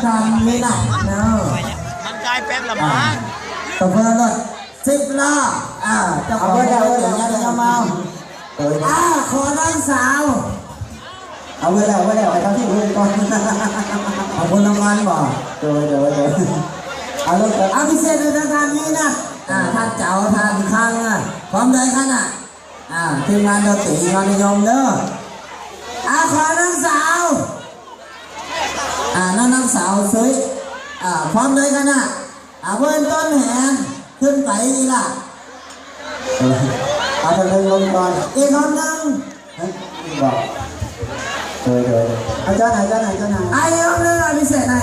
ຕອນນີ້ນະເນາະ ມັນກາຍແປັບລະ ອ່າ ມາ ຕົບມືໂລດ ສິບລອບ ອ່າ ເຈົ້າຂອງເອົາເບິດແລ້ວ ເອົາເບິດແລ້ວ ເອົາເບິດແລ້ວ ເອົາ ເອີ ອ່າ ຂໍນາງສາວ ເອົາເບິດແລ້ວ ເອົາເບິດແລ້ວ ໃຫ້ເຂົາທີ່ອື່ນກ່ອນ ຂອບຄຸນລາງວັນບໍ? ໂດຍ ໂດຍ ໂດຍ ເອົາລົງກ່ອນ ອະ ພິເສດໃນທາງດ້ານນີ້ນະ ອ່າ ທ່ານເຈົ້າ ທ່ານຄັງ ອ່າ ພ້ອມເລີຍຄະນະ ອ່າ ທີມງານດົນຕີຍອດນິຍົມເດີ ອ່າ ຂໍນາງສາວ ອ່າ ນ້ອງ ນາງສາວສຸຍ ອ່າ ພ້ອມເລີຍຄະນະ ອ່າ ເບິ່ງຕົ້ນແຫນ ຂຶ້ນໄປອີ່ຫຼ້າ ເອົາເທິງລົງກ່ອນ ອີກຮອບໜຶ່ງ ຮະ ບອກ ໂດຍ ໂດຍ ໂດຍ ອາຈານ ອາຈານ ອາຈານ ອາ ອີກຮອບໜຶ່ງ ອາ ພິເສດໃຫ້.